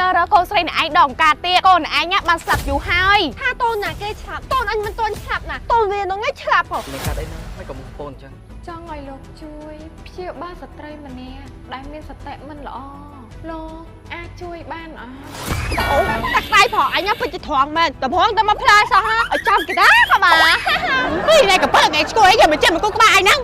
នៅរកកូនស្រីអ្នកឯងដងការទៀតកូនអ្នកឯងបានស្លាប់យូរហើយ ថាតូនណាគេឆ្លាប់តូនអញមិនតូនឆ្លាប់ណាតូនវានឹងឯងឆ្លាប់ហ៎ នឹងកាត់អីហ្នឹងមិនក៏មុខពូនអញ្ចឹង ចង់ឲ្យលោកជួយព្យាបាលស្ត្រីម្នាក់ដែលមានសតិមិនល្អលោកអាចជួយបានអត់ អូតាក់ដៃប្រអញពិតជាត្រង់មែនតែផងតែមកផ្លែសោះហ่าឲ្យចាំគេដែរខបា នេះណែកពើឯងឈួយយកមកចិត្តមកគូក្បាលឯងហ្នឹង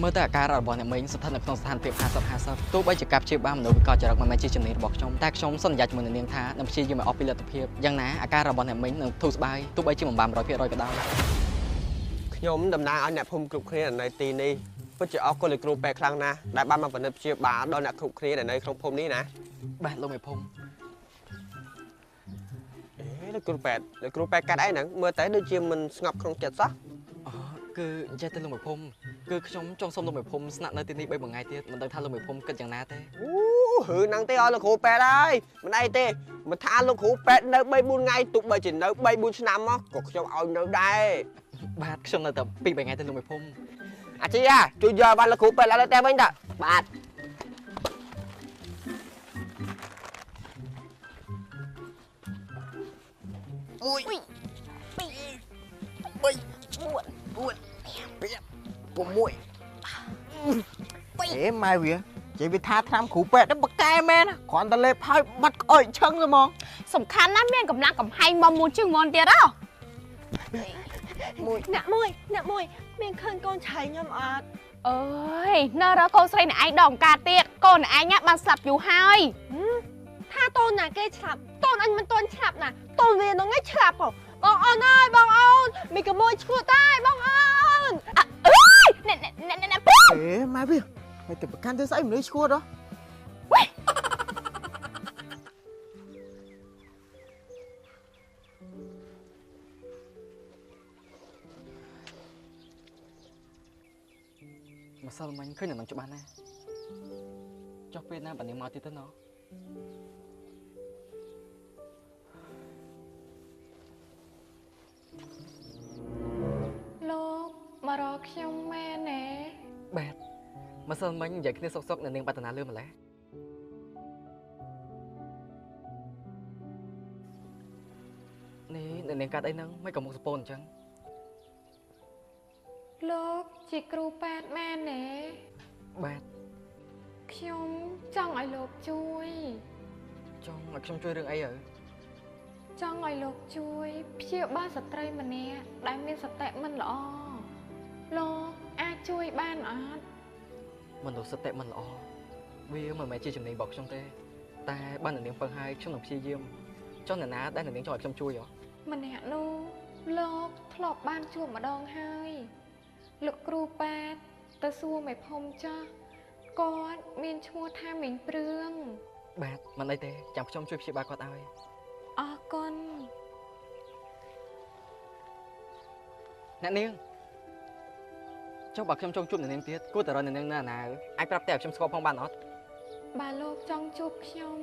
មើលទៅអាការៈរបស់អ្នកមីងស្ថិតនៅក្នុងស្ថានភាព50 50ទោះបីជាការព្យាបាលមនុស្សវិកលចរិតមិនមែនជាជំនាញរបស់ខ្ញុំតែខ្ញុំសន្យាជាមួយអ្នកនាងថានឹងព្យាយាមឲ្យអស់ពីលទ្ធភាពយ៉ាងណាអាការៈរបស់អ្នកមីងនឹងធូរស្បើយទោះបីជាមិនបាន100%ក៏ដោយ ខ្ញុំតំណាងឲ្យអ្នកភូមិគ្រប់គ្នានៅទីនេះពិតជាអរគុណលោកគ្រូពេទ្យខ្លាំងណាស់ដែលបានមកពិនិត្យព្យាបាលដល់អ្នកគ្រប់គ្នាដែលនៅក្នុងភូមិនេះណា បាទលោកមេភូមិ អេលោកគ្រូពេទ្យលោកគ្រូពេទ្យកាត់អីហ្នឹងមើលតែដូចជាមិនស្ងប់ក្នុងចិត្តសោះ អូគឺចេះតែលោកមេភូមិគឺខ្ញុំចង់សុំលោកមេភូមិស្នាក់នៅទីនេះ3ថ្ងៃទៀតមិនដឹងថាលោកមេភូមិគិតយ៉ាងណាទេ អូរឿងហ្នឹងទេឲ្យលោកគ្រូពេទ្យហើយមិនអីទេមិនថាលោកគ្រូពេទ្យនៅ3 4ថ្ងៃទោះបីជានៅ3 4ឆ្នាំមកក៏ខ្ញុំឲ្យនៅដែរ បាទខ្ញុំនៅតែ2 3ថ្ងៃទេលោកមេភូមិ អាជីអាជួយយកបានលោកគ្រូពេទ្យឡើងទៅផ្ទះវិញតា បាទ អេម៉ែវានិយាយវាថាថ្នាំគ្រូពេទ្យហ្នឹងបកែមែនគ្រាន់តែលេបហើយបាត់ក្អុយឆឹងហ្មង សំខាន់ណាស់មានកម្លាំងកំហែងមកមួយជាងមុនទៀតហ៎ អ្នកមួយអ្នកមួយមានឃើញកូនឆៃខ្ញុំអត់ អើយនៅរកកូនស្រីអ្នកឯងដងការទៀតកូនអ្នកឯងបានស្លាប់យូរហើយ ថាតូនណាគេឆ្លាប់តូនអញមិនតូនឆ្លាប់ណាតូនវានឹងឯងឆ្លាប់ហ៎បងអូនអើយបងអូនមីក្មួយឈួតតែបងអូន អើយអ្នកអ្នកអ្នកព្រា អេម៉ែវាមិនទៅប្រកាន់ទៅស្អីមនុស្សឈួតហ៎ ម្សិលមិញឃើញនៅនឹងច្បាស់ណាស់ចុះពេលណាបើនាងមកទៀតទៅណោះ លោកមករកខ្ញុំមែនទេ បាទម្សិលមិញនិយាយគ្នាសុកៗនៅនាងបាត់តាណាលឿម្ល៉េះនេះនៅនាងកាត់អីហ្នឹងមិនក៏មុខសពូនអញ្ចឹង លោកជាគ្រូពេទ្យមែនទេ បាទ ខ្ញុំចង់ឲ្យលោកជួយ ចង់ឲ្យខ្ញុំជួយរឿងអីហើយ ចង់ឲ្យលោកជួយព្យាបាលស្ត្រីម្នាក់ដែលមានសតិមិនល្អលោកអាចជួយបានអត់ មនុស្សសតិមិនល្អវាមិនមែនជាជំនាញរបស់ខ្ញុំទេតែបានអ្នកនាងពឹងឲ្យខ្ញុំនឹងព្យាយាមចង់អ្នកណាដែលអ្នកនាងចង់ឲ្យខ្ញុំជួយហ៎ ម្នាក់នោះលោកធ្លាប់បានជួបម្ដងហើយលោកគ្រូពេទ្យទៅសួរមេភូមិចាស់គាត់មានឈ្មោះថាមីងព្រឿង បាទមិនអីទេចាំខ្ញុំជួយព្យាបាលគាត់ឲ្យ អរគុណ អ្នកនាងចុះបើខ្ញុំចង់ជួបអ្នកនាងទៀតគួរតែរកអ្នកនាងនៅណាអាចប្រាប់តែឲ្យខ្ញុំស្គាល់ផងបានអត់ បើលោកចង់ជួបខ្ញុំ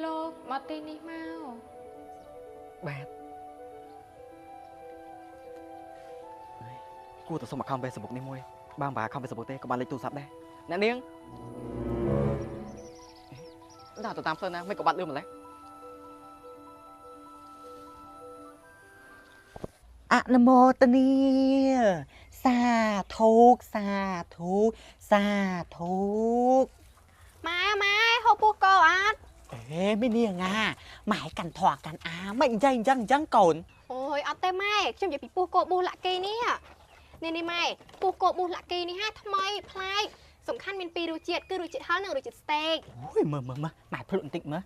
លោកមកទីនេះមក បាទគួរតែសុំ account Facebook នេះមួយបើមិនបើ account Facebook ទេក៏បានលេខទូរស័ព្ទដែរអ្នកនាងដាក់ទៅតាមផ្លូវណាមិនក៏បាត់លឿនម្ល៉េះ អនុមោទនាសាធុសាធុសាធុ ម៉ែម៉ែហូបពោះកោអត់ អេមីនាងអាម៉ែកាន់ធွာកាន់អាមិនអញ្ចឹងអញ្ចឹងអញ្ចឹងកូន អូយអត់ទេម៉ែខ្ញុំនិយាយពីពោះកោប៊ូលាក់គីនេះនេះនេះម៉ែពោះកោប៊ូលាក់គីនេះហាថ្មីប្លែកសំខាន់មានពីររសជាតិគឺរសជាតិហឹរនិងរសជាតិស្តេក អូយមើលមើលមើលម៉ែភ្លក់បន្តិចមើល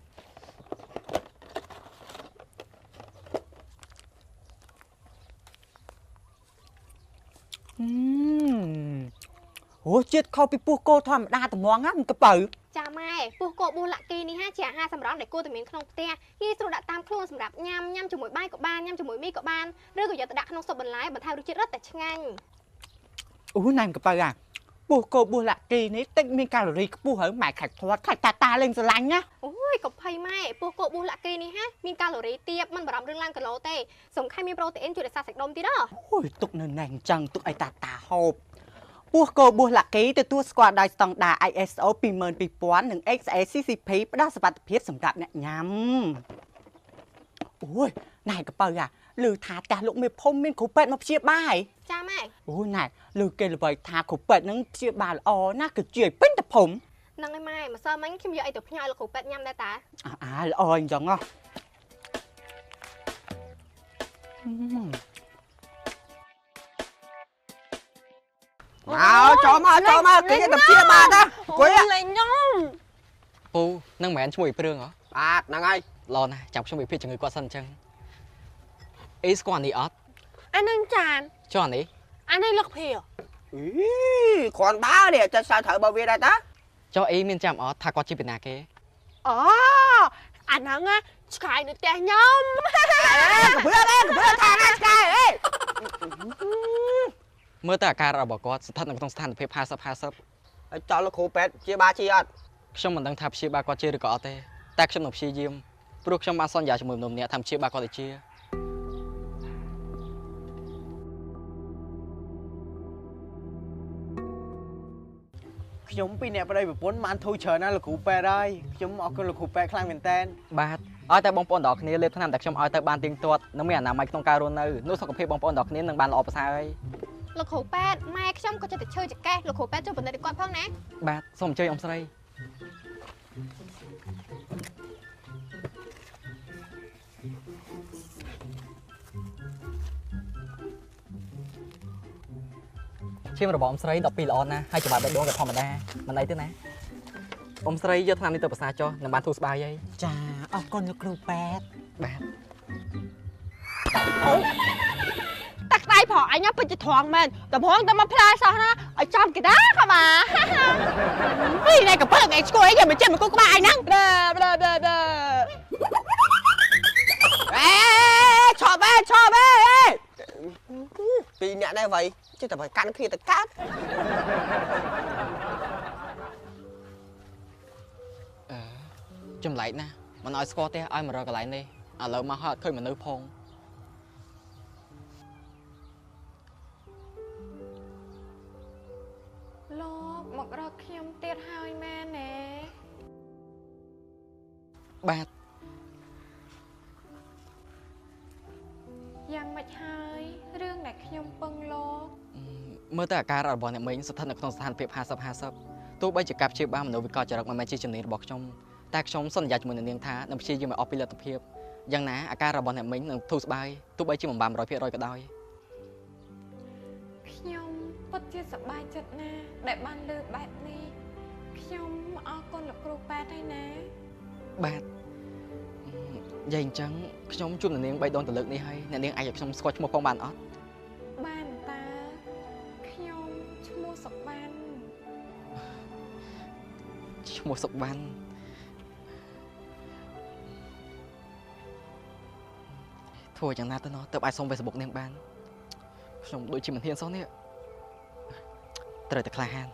រសជាតិខុសពីពោះគោធម្មតាត្មងណាកពៅ ចាម៉ែពោះគោប៊ូលាក់គីនេះហាជាអាហារសម្រន់ដែលគួរតែមានក្នុងផ្ទះងាយស្រួលដាក់តាមខ្លួនសម្រាប់ញ៉ាំញ៉ាំជាមួយបាយក៏បានញ៉ាំជាមួយមីក៏បានឬក៏យកទៅដាក់ក្នុងស៊ុបបន្លែបន្ថែមរសជាតិរឹតតែឆ្ងាញ់ អូណែមកពៅអាពោះគោប៊ូលាក់គីនេះតិចមានកាឡូរីខ្ពស់ហើយម៉ែខាច់ធាត់ខាច់តាតាលេងស្រឡាញ់ណា អូយកុំភ័យម៉ែពោះគោប៊ូលាក់គីនេះហាមានកាឡូរីទាបមិនបារម្ភរឿងឡើងគីឡូទេសំខាន់មានប្រូតេអ៊ីនជួយរក្សាសាច់ដុំទៀតហ៎ អូយទុកនៅណែអញ្ចឹងទុកឲ្យតាតាហូប ពោះគោបួសឡាគីទទួលស្គាល់ដោយស្តង់ដារ ISO 22000និង HACCP ផ្ដល់សុវត្ថិភាពសម្រាប់អ្នកញ៉ាំអូយណែកពៅអាឮថាផ្ទះលោកមេភូមិមានគ្រូពេទ្យមកព្យាបាលចាម៉ែអូយណែឮគេល្បីថាគ្រូពេទ្យនឹងព្យាបាលល្អណាស់គឺជាឲ្យពេញតែភូមិហ្នឹងហើយម៉ែម្សិលមិញខ្ញុំយកអីទៅផ្ញើឲ្យលោកគ្រូពេទ្យញ៉ាំដែរតាអាល្អអញ្ចឹងហ៎មកចូលមកគេទៅព្យាបាលណាគួយលេងខ្ញុំពូនឹងមិនមែនឈ្មោះអ៊ីព្រឿងហ៎បាទហ្នឹងហើយល្អណាស់ចាំខ្ញុំវិភាគជំងឺគាត់សិនអញ្ចឹងអ៊ីស្គាល់នេះអត់អានឹងចានចុះអានេះអានេះលឹកភាអីគ្រាន់បើនេះចិត្តសើត្រូវបើវាដែរតាចុះអ៊ីមានចាំអត់ថាគាត់ជាពីណាគេអូអាហ្នឹងឆ្កែនៅផ្ទះខ្ញុំកាព្រឿកាព្រឿថាណាឆ្កែអេមើលទៅអាការរបស់គាត់ស្ថិតនៅក្នុងស្ថានភាព50 50ហើយចោលលោកគ្រូពេទ្យព្យាបាលជាអត់ខ្ញុំមិនដឹងថាព្យាបាលគាត់ជាឬក៏អត់ទេតែខ្ញុំនឹងព្យាយាមព្រោះខ្ញុំបានសន្យាជាមួយមនុស្សម្នាក់ថាព្យាបាលគាត់ទៅជាខ្ញុំពីអ្នកប្តីប្រពន្ធបានធូរច្រើនណាស់លោកគ្រូពេទ្យហើយខ្ញុំអរគុណលោកគ្រូពេទ្យខ្លាំងមែនតើបាទឲ្យតែបងប្អូនទាំងគ្នាលេបថ្នាំតែខ្ញុំឲ្យទៅបានទៀងទាត់និងមានអនាម័យក្នុងការរស់នៅនោះសុខភាពបងប្អូនទាំងគ្នានឹងបានល្អប្រសើរហើយលោកគ្រូពេទ្យម៉ែខ្ញុំក៏ចិត្តតែឈឺចង្កេះលោកគ្រូពេទ្យជួយពិនិត្យគាត់ផងណាបាទសូមអញ្ជើញអ៊ំស្រីឈាមរបស់អ៊ំស្រី12ល្អណាស់ហើយច្បាប់បេះដូងក៏ធម្មតាមិនអីទេណាអ៊ំស្រីយកថ្នាំនេះទៅប្រសាចុះនឹងបានធូរស្បើយហើយចាអរគុណលោកគ្រូពេទ្យបាទអូតាក់ដៃប្រអញពិតជាត្រង់មែនតម្រងតែមកផ្លែសោះណាឲ្យចំគេដែរខម៉ានេះណែកពើឯងឈួយអីយកមកចិត្តមកគូក្បាលឯងហ្នឹងបដបដបដអេឆប់អេឆប់អេពីរអ្នកនេះវៃចេះតែកាន់គ្នាទៅកើតចម្លែកណាស់មិនឲ្យស្គាល់ទេឲ្យមករកកន្លែងនេះឥឡូវមកហើយអត់ឃើញមនុស្សផងលោកមករកខ្ញុំទៀតហើយមែនទេបាទយ៉ាងម៉េចហើយរឿងដែលខ្ញុំពឹងលោកមើលទៅអាការរបស់អ្នកមីងស្ថិតនៅក្នុងស្ថានភាព50 50ទោះបីជាការព្យាបាលមនោវិកលចរិតមិនមែនជាជំនាញរបស់ខ្ញុំតែខ្ញុំសន្យាជាមួយអ្នកនាងថានឹងព្យាយាមឲ្យអស់ពីលទ្ធភាពយ៉ាងណាអាការរបស់អ្នកមីងនឹងធូរស្បើយទោះបីជាមិនបាន 100% ក៏ដោយខ្ញុំពិតជាសប្បាយចិត្តណាស់ដែលបានលើបែបនេះខ្ញុំអរគុណលោកគ្រូពេទ្យហើយណាបាទនិយាយអញ្ចឹងខ្ញុំជួបអ្នកនាង3ដងទៅលើកនេះហើយអ្នកនាងអាចឲ្យខ្ញុំស្គាល់ឈ្មោះផងបានអត់បានតើខ្ញុំឈ្មោះសុវណ្ណឈ្មោះសុវណ្ណធ្វើយ៉ាងណាទៅណោះទៅអាចសុំ Facebook នាងបានខ្ញុំដូចជាមិនហ៊ានសោះនេះត្រូវតែក្លាហាន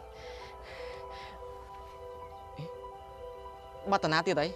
បាត់តាណាទៀតអី